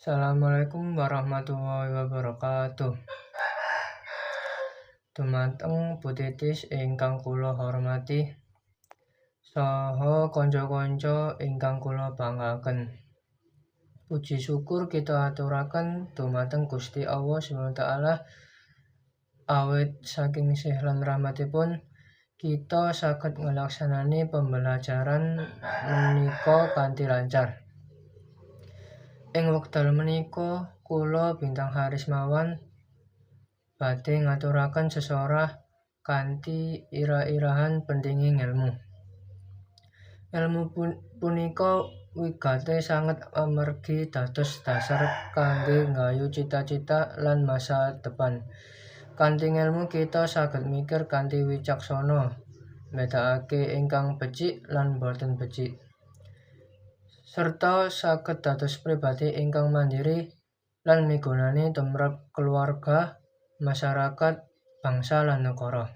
Assalamualaikum warahmatullahi wabarakatuh. Dumateng Bu Titis ingkang kula hormati saha kanca-kanca ingkang kula banggaken. Puji syukur kita aturaken dumateng Gusti Allah Subhanahu wa taala awit saking sih lan rahmatipun kita saged nglaksanani pembelajaran menika kanthi lancar. Ing wekdal menika kula Bintang Harismawan badhe ngaturaken sesorah kanthi ira-irahan pentinge ngelmu. Ngelmu punika wigati sanget amargi dados dasar kangge nggayuh cita-cita lan masa depan. Kanthi ngelmu kita saged mikir kanthi wicaksana, mbedakake ingkang becik lan boten becik, serta saged dados pribadi ingkang mandiri lan migunani tumrap keluarga, masyarakat, bangsa lan negara.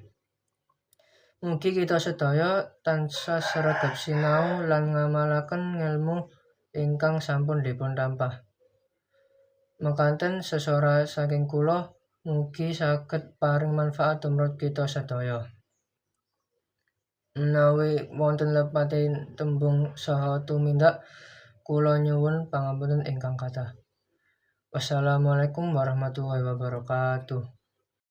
Mugi kita sedaya tansah sregep sinau lan ngamalaken ngelmu ingkang sampun dipun tampah. Mekaten sesorah saking kula, mugi saged paring manfaat tumrap kita sedaya. Menawi wonten lepate tembung saha tumindak, kula nyuwun pangapunten ingkang kathah. Wassalamualaikum warahmatullahi wabarakatuh.